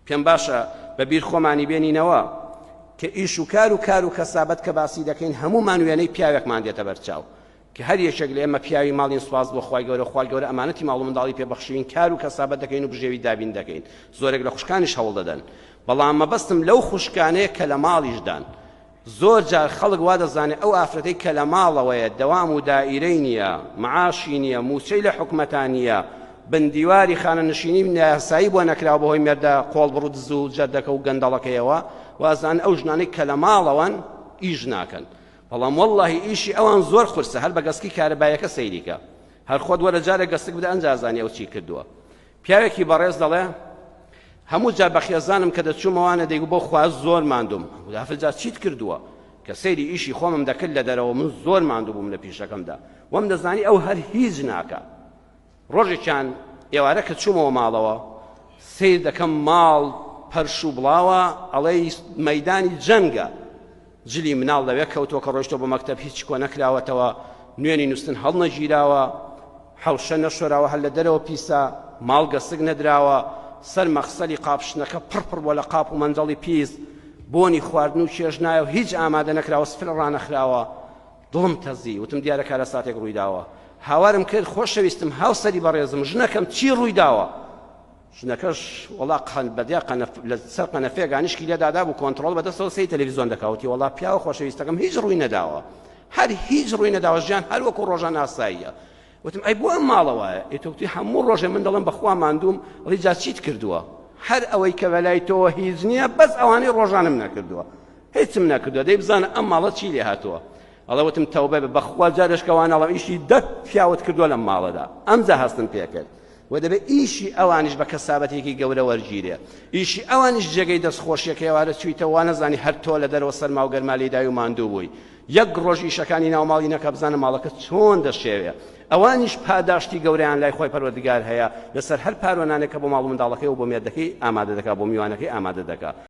پێم باشە بە بیر خۆمانی بێنینەوە کە ئیش و کار و کار و کەسابەت کە باسی دەکەین هەموومان وێنەی پیاوێکمان دێتە بەرچاو کە هەر یەکێک لە ئێمە پیاوی ماڵین سوپاس بۆ خوای گەورە خوای گەورە ئەمانەتی ماڵ و منداڵی پێ بەخشیوین کار و کەسابەت دەکەین و بژێوی دابین دەکەین زۆرێک لە خوشکانیش هەوڵ دەدەن بەڵام مەبەستم لەو خوشکانەیە کە لە ماڵیشدان زۆر جار خەڵک وا دەزانێت ئەو ئافرەتەی کە لە ماڵەوەیە دەوام و دائیرەی نییە، معاشی نییە، مووچەی لە حکومەتا نییە، بن دیواری خانەنشینی نایاسایی بۆ نەکراوە بەهۆی مێردە قۆڵبڕ و دز و جەردەکە و گەندەڵەکەیەوە، وازانن ئەو ژنانەی کە لە ماڵەوەن ئیش ناکەن. بەڵام وەڵڵاهی ئیشی ئەوان زۆر قورسە، هەر بە گەسکی کارەباییەکە سەیری کە. هەر خۆت وەرە جارێک گەسک بدە ئەنجا ئەزانی ئەو چی کردووە. پیاوێکی بەڕێز دەڵێ هەموو جار بە خێزانم کە دەچوومەوانە دەیگو بۆ خوا زۆر ماندووم دافل جا چیت کردووە کە سەیری ئیشی خۆمم دەکرد لە دەرەوە من زۆر ماندوو بووم لە پیشەکەمدا وەم دەزانی ئەو هەر هیچ ناکا ڕۆژێکیان ئێوارە کە چوومەوە ماڵەوە سیر دەکەم ماڵ پەرش و بڵاوە ئەڵێی مەدانی جەنگە جلی مناڵ لەوێ کەوتووە کە ڕۆیشتووە بۆ مەکتەب هیچ کۆ نەکراوەتەوە، نوێنی نووستن هەڵنەگیراوە، حەوشە نەشۆراوە هەر لە دەرەوە پیسە، ماڵ گەسک نەدراوە، سەر مەخسەلی قاپشتنەکە پڕ پڕ بووە لە قاپ و مەنجەڵی پیس، بۆنی خواردن و چێژ نایە و هیچ ئامادە نەکراوە سفرە ڕانەخراوە. دڵم تەزی، وتم دیارە کارەساتێک ڕوویداوە. هاوارم کرد، خۆشەویستم، هاوسەری بەڕێزم، ژنەکەم، چی ڕوویداوە؟ ژنەکەش وەڵا قەن بەدیا قەنەف لەسەر قەنەفەیەک ئانیشکی لێ دادابوو کۆنتڕۆڵ بەدەستەوە سەیری تەلەڤیزیۆن دەکا وتی وەڵا پیاوە خۆشەویستەکەم هیچ ڕووی نەداوە هەر هیچ ڕووی نەداوە ژیان هەر وەکو ڕۆژان ئاساییە وتم ئەی بۆ ئەم ماڵە وایە ئێ تۆ وتی هەموو ڕۆژێ من دەڵێم بەخوا ماندووم ئەڵێ جا چیت کردووە هەر ئەوەی کە بەلای تۆوە هیچ نییە بەس ئەوانەی ڕۆژانم نەکردووە هیچم نەکردووە دەی بزانە ئەم ماڵە چی لێ هاتووە ئەڵێ وتم تەوبە بە بەخوا جارێش کە وانەڵم ئیشی دە پیاوت کردووە لەم ماڵەدا ئەمجا هەستم پێکرد وە دەبێ ئیشی ئەوانیش بە کەسابەتێکی گەورە وەرگیرێ ئیشی ئەوانیش جێگەی دەست خۆشیە کە ئێوارە چویتەوە وانەزانی هەر تۆ لە دەرەوە سەرما و گەرما لێی دای و ماندوو بووی یەک ڕۆژ ئیشەکانی ناو ماڵی نەکا بزانە ماڵەکە چۆن دەشێوێ ئەوانیش پاداشتی گەورەیان لای خۆی پەروەردگار هەیە لەسەر هەر پارۆنانێک کە بۆ ماڵ و منداڵەکەی و بۆ مێردەکەی ئامادە دەکا بۆ میوانەکەی ئامادە دەکا.